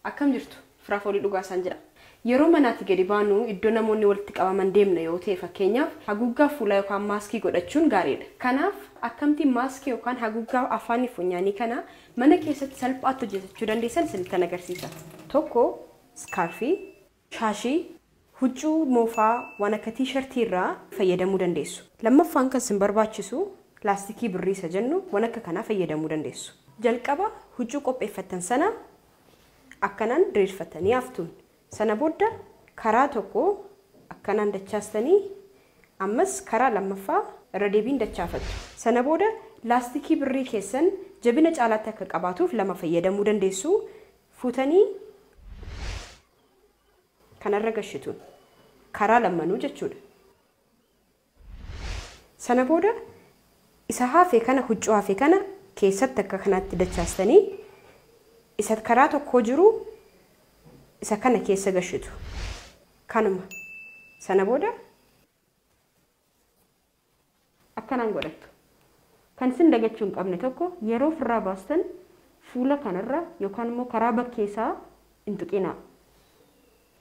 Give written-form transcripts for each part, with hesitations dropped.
Akkam jirtu? Firaafoolii Dhugaasaan jedha. Yeroo manaatti gadi baanu iddoo namoonni walitti qabaman deemna yoo ta'e, fakkeenyaaf haguuggaa fuulaa yookaan maaskii godhachuun gaariidha. Kanaaf akkamtiin maaskii yookaan haguuggaa afaanii funyaanii kana mana keessatti salphaatti hojjetachuu dandeessan isinitti agarsiisa. Tokko iskaarfii, shaashii, huccuu moofaa waan akka tiishartii irraa fayyadamuu dandeessu. Lammaffaan kan isin barbaachisu laastikii birrii isa jennu waan akka kanaa fayyadamuu dandeessu. Jalqaba huccuu qopheeffattan sana akkanaan diriirfattanii haftuun. Sana booda karaa tokko akkanaan dachaastanii ammas karaa lammaffaa irra deebiin dachaafattu. Sana booda laastikii birrii keessan jabina caalaatti akka qabaatuuf lama fayyadamuu dandeessu. Fuutanii kanarra gashituun karaa lammanuu jechuudha. Sana booda isa hafe kana huccuu hafe kana keessatti akka kanaatti dachaastanii isa karaa tokko jiru isa kana keessa gashitu. Kanuma. Sana booda akkanaan godhattu. Kan isin dagachuu hin qabne tokko yeroo ofirraa baastan fuula kanarra yookaan immoo karaa bakkeessaa hin tuqinaa.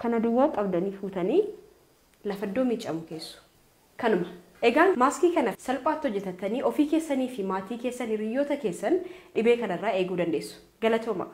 Kana duwwaa qabdanii fuutanii lafa iddoo miicamu keessu. Kanuma. Egaan maaskii kana salphaatti hojjetattanii ofii keessanii fi maatii keessan hiriyoota keessan dhibee kanarraa eeguu dandeessu. Galatooma.